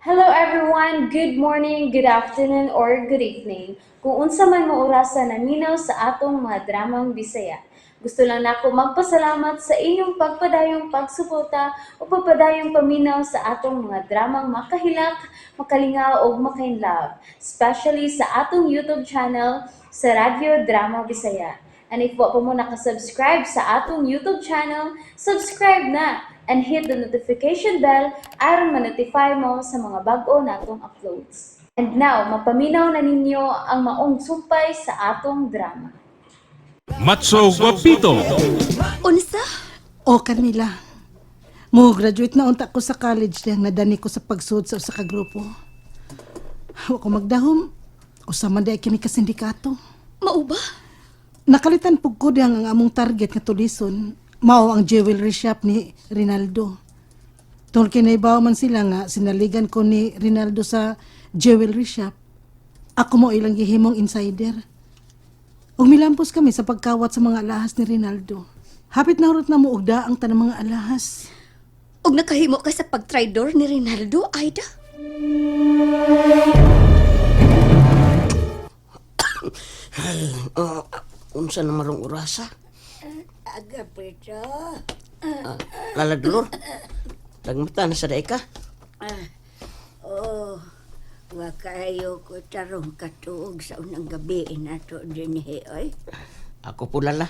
Hello everyone! Good morning, good afternoon, or good evening. Kung unsa man mo orasa naminaw sa atong mga dramang Bisaya. Gusto lang nako magpasalamat sa inyong pagpadayong pagsuporta o pagpadayong paminaw sa atong mga dramang makahilak, makalingaw ug makainlove, especially sa atong YouTube channel sa Radyo Drama Bisaya. And if wa pa mo nakasubscribe sa atong YouTube channel, subscribe na and hit the notification bell aron ma-notify mo sa mga bag-o natong uploads. And now, mapaminaw na ninyo ang maong sumpay sa atong drama. Matso Guapito. Unsa? O Carmila, mo graduate na unta ko sa college diyang nadani ko sa pagsud sa usa ka grupo. Wa ko magdahom, usa man diay kami ka sindikato. Mao ba? Nakalitan pug ko diyang ang among target nga tulison, mao ang jewelry shop ni Rinaldo. Tungod kay naibaw man sila nga sinaligan ko ni Rinaldo sa jewelry shop. Ako mo ilang gihimong insider. Ug milampos kami sa pagkawat sa mga alahas ni Rinaldo. Hapit na hurot na mo og ang tanang mga alahas. Og nakahimo ka sa pagtraidor ni Rinaldo, Aida? Oh, unsa na marong orasa? Aga, Pedro. Ah, Lala Dolor. Nagmata na sa daig ka. Oh, wa kayo ko tarong katuog sa unang gabi nato dinhi oy. Ako po, Lala.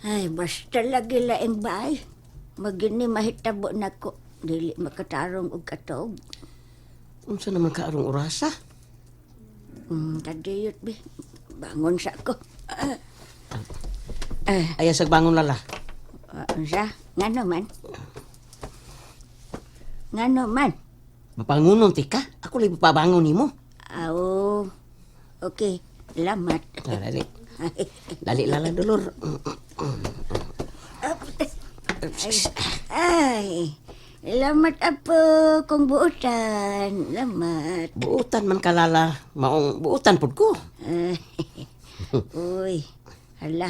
Ay, basta lagi laing baay. Magini mahitabo nako dili makatarong og katuog. Unsa naman ka arong orasa? Tadiyot bi. Bangon sa ko. Ayaw sa bangon, Lala. Unsa? Ngano man? Ngano man? Babangonon tika. Ako lang pabangon nimo. Aw. Okay, lamat. Ah, dali. Dali, Lala Dolor. Ay, lamat apo kung buutan. Lamat. Buutan man ka, Lala. Maong buutan pud ko. Uy, hala.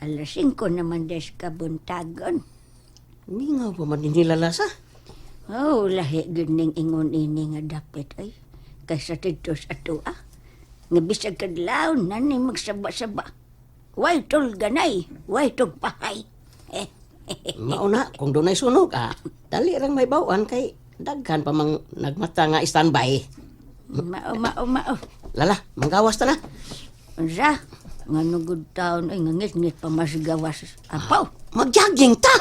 Alas 5 naman des kabuntagon. Mingaw pa man ni Lala sa. Oh, lahi gyud ning ingon ini nga dapit ay. Kaysa didto sa atua. Nga bisag kadlawon na ni magsaba-saba. Way tul ganay, way tug pahay. Eh, Mao na kung dunay sunog ah. Dali rang may bawaan kay daghan pa mang nagmata nga standby. Mao, mao, mao. Lala, manggawas ta na. Unsa? Nga nugod taon ay nga ngit-ngit pa mas gawas. Apaw. Magjogging ta.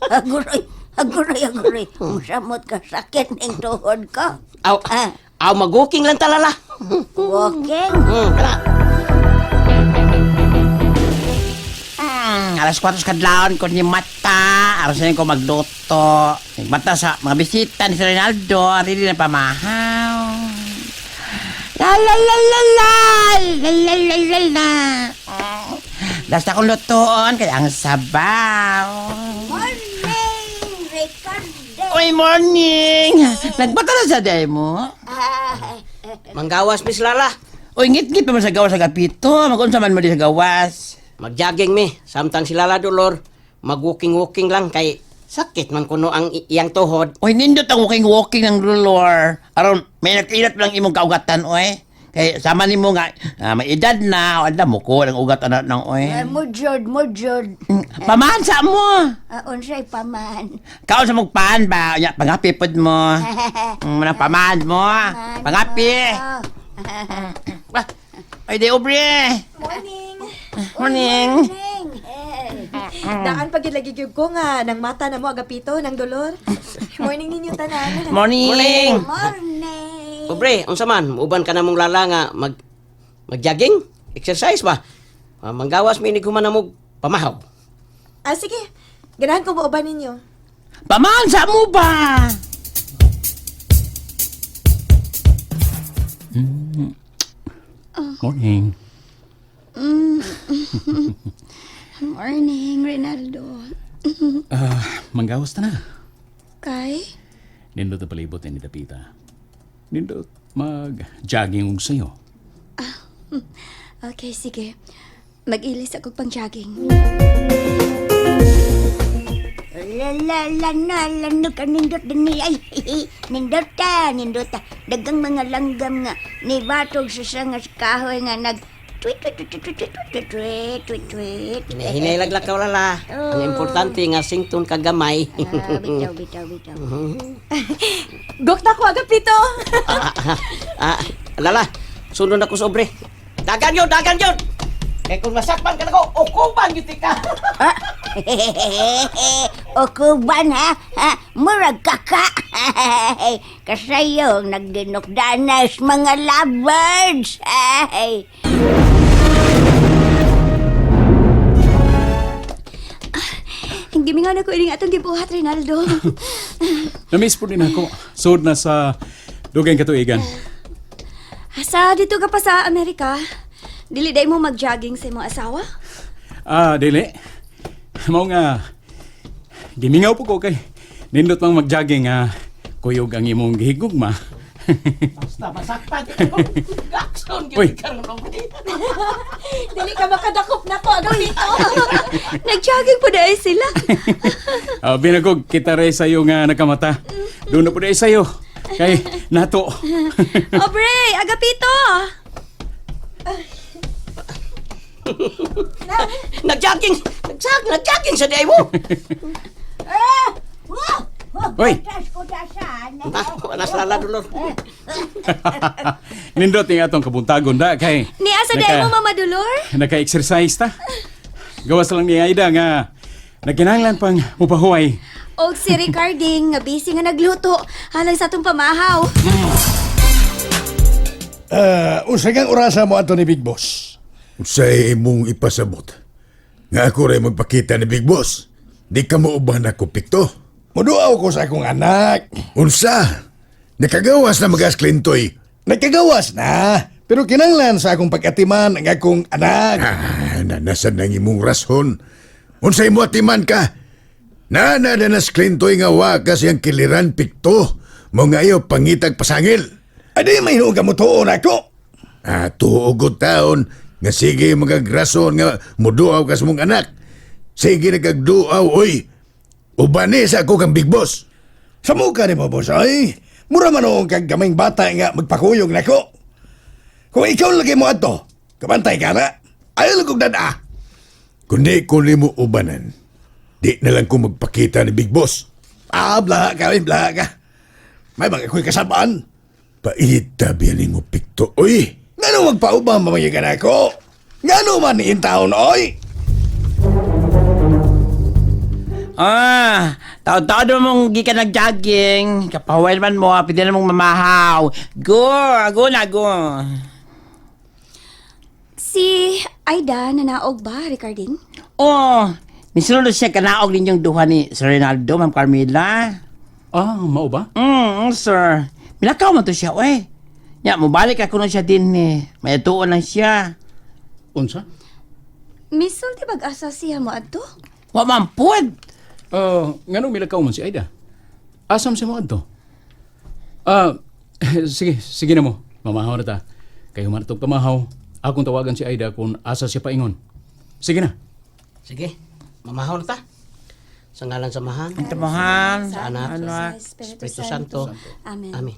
Aguroy, aguroy, aguroy. Musamot ka sakit ning tuhod ko. Aw, Ah. aw mag-walking lang ta, Lala. Walking. Kana. Alas 4 sa kadlawon ko ni mata. Aras na ko magluto. Mata sa mga bisita ni Sir Rinaldo. Ang na pamahaw. La la la la la la la la la la. Last akong lutoon kaya ang sabaw. Morning, Ricardo. Uy, morning! Nagbata na sa day mo? Manggawas, Miss Lala. Uy, ngit-ngit pa man sa gawas sa kapito. Mag-unsa man mo di sa gawas. Magjogging mi, samtang si Lala Dolor, mag-walking-walking lang kay sakit man kuno ang iyang tuhod. Uy, nindot ang walking-walking ng lulor. Aron, may nag-ilat lang imong kaugatan, oy. Kay sama nimo nga, may edad na, o alam mo ko, ang ugat anak ng oy. Ay, mujod, mujod. Pamahan sa mo! Ah, unsay paman. Kaon sa mong paan ba? Nya, pangapi pod mo. Manang pamahan mo. Pangapi! Ba, ay, di, Aubrey! Morning! Morning! Morning. Eh, Daan pag lagi gyud ko nga nang mata na mo agapito ng dolor. Morning ninyo tanan. Morning! Morning! Morning. Pobre, unsa man, uban ka na mong lala nga mag-jogging, exercise ba? Ah, manggawas mi ni human na mo pamahaw. Ah, sige. Ganahan ko mo uban ninyo. Pamahan sa mo ba? Morning. Morning, Rinaldo. Ah, manggawas ta na. Kay? Nindot ang palibot ni Dapita. Nindot mag-jogging og sayo. Okay, sige. Mag-ilis ako pang jogging. La la na la no kanindot dinhi ay. Nindot ta, nindot ta. Dagang mga langgam nga nibatog sa sangas kahoy nga nag tweet tweet tweet tweet tweet tweet tweet tweet tweet. Hinahinay laglakaw lala. Ang importante nga sington ka gamay. Ah, bitaw bitaw bitaw. Gok na ko, Agapito. Ah, lala, sunod ako sa obre. Dagan yun, dagan yun! Kaya kung masakpan ka na ko, ukuban yun ka! Ah. Ukuban ha? Ha? Murag kaka. Kasayong nagdinukdanas mga lovebirds. Ay. Gimingaw na ko ining atong gibuhat, Rinaldo. Namiss po din ako. Sud na sa dugay katuigan. Sa dito ka pa sa Amerika, dili day mo mag-jogging sa imong asawa? Ah, dili. Mao nga gimingaw po ko kay nindot mang mag-jogging ah kuyog ang imong gihigugma. Basta masakpan ka ko. Gakson Uy. yun ka ron, obre. Dili ka makadakop na ko, Agapito. Nag-jogging po dahil sila. Ah, binagog kita rin sa'yo nga nakamata. Doon na po dahil sa'yo. Kay nato. Obre, Agapito! Nag-jogging! Nag-jogging sa day mo! Ah! Wah! Wah! Uy! Kutas, kutasan. Ah, wala sa lala, Dolor. Nindot yung atong kabuntagon da kay Ni asa day mo, Mama Dolor? Naka-exercise ta. Gawas lang ni Aida nga nagkinahanglan pang mupahuway. Og si Ricarding, nga busy nga nagluto, halang sa atong pamahaw. Unsa kang orasa mo ato ni Big Boss? Unsay imong ipasabot? Nga ako rin magpakita ni Big Boss. Di ka mo uban ako pikto. Muduaw ko sa akong anak. Unsa? Nakagawas na magas Clintoy. Nagkagawas na. Pero kinanglan sa akong pagkatiman ang akong anak. Ah, nanasan ng imong rason. Unsay mo atiman ka? Nana na nas Clintoy nga wakas yang kiliran pikto. Mo nga iyo pangitag pasangil. Adi may hinuog ka mo tuon ako. Ah, tuog taon nga sige magagrason nga muduaw ka sa mong anak. Sige nagagduaw, oy. Ubani sa ako kang Big Boss. Sa muka ni mo, boss, ay. Mura man noong kag gamay bata nga magpakuyog nako. Kung ikaw lagi mo ato, kabantay ka na. Ayaw lang kong dada. Kundi ko nimo ubanan, di na lang ko magpakita ni Big Boss. Ah, blaha ka, eh, blaha ka. May mga ako'y kasabaan. Paita biyanin mo pikto, oy. Ngano magpaubang mamaya ka na ako? Ngano man niin taon, oy? Ah, taon-taon naman mong gi ka nag-jogging. Kapahuway man mo, pwede na mong mamahaw. Go, go na, go. Si Aida nanaog ba, Ricarding? Oh, misulod siya kanaog ninyong duha ni Sir Rinaldo, Ma'am Carmela. Ah, mao ba? Sir. Milakaw man to siya, oy. Nya, mubalik ako na siya din eh. May tuon lang siya. Unsa? Misol di bag-asa siya mo adto? Wa man pud. Ah, nganong milakaw man si Aida? Asam siya mo adto? Ah, sige, sige na mo. Mamahaw na ta. Kay human itong pamahaw. Akong tawagan si Aida kung asa siya paingon. Sige na. Sige, mamahaw na ta. Sa ngalan sa mahan, Tamahan. sa anak, Anak. Sa Espiritu Santo. Amen. Amen.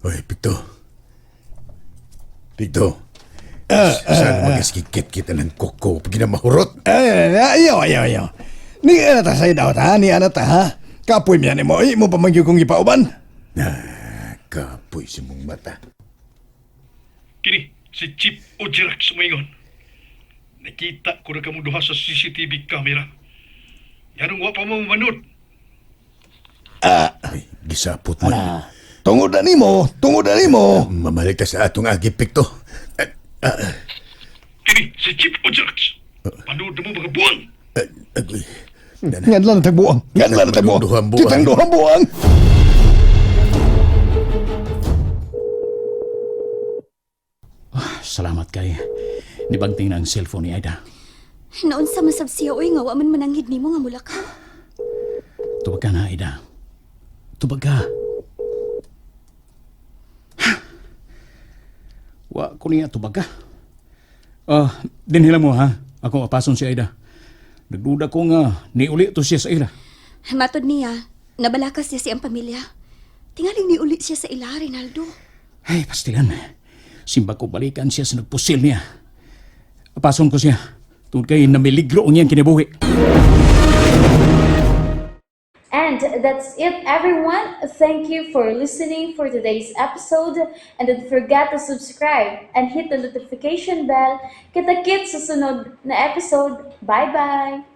Oy, Pikto. Pikto. Saan magaskikit kita ng koko pag ginamahurot? Ay, ay, ayaw, ayaw, ayaw. Ni ana ta sa daw ta, ni ana ta ha. Kapoy miya ni mo, ay mo pa man gyud kong gipauban. Ah, kapoy si mong mata. Kini, si Chief Ojirax sumingon. Nakita ko na kamo duha sa CCTV camera. Yanong wa pa mo manood. Ay, gisapot man. Tungod na nimo, tungod na nimo. Mamalik ta sa atong agi, Pikto. Ah, ah, Kini, si Chief Ojirax. Panood na mo mga buwang. ah, agoy. Nana. Ngadla na tagbuang, ngadla na tagbuang. Duhang buang. Kitang duhang buang. Salamat kay nibagting na ang cellphone ni Aida. Naunsa man sab siya oy nga wa man mananghid nimo nga mulakaw. Tubag ka na, Aida. Tubag ka. Wa ko niya tubag ka. Ah, dinhila mo ha. Akong apason si Aida. Nagduda ko nga niuli to siya sa ila. Matod niya, nabalakas niya siyang pamilya. Tingaling niuli siya sa ila, Rinaldo. Ay, pastilan. Simba ko balikan siya sa nagpusil niya. Apason ko siya. Tungod kay namiligro ang iyang kinabuhi. And that's it, everyone. Thank you for listening for today's episode. And don't forget to subscribe and hit the notification bell. Kita-kits sa sunod na episode. Bye-bye!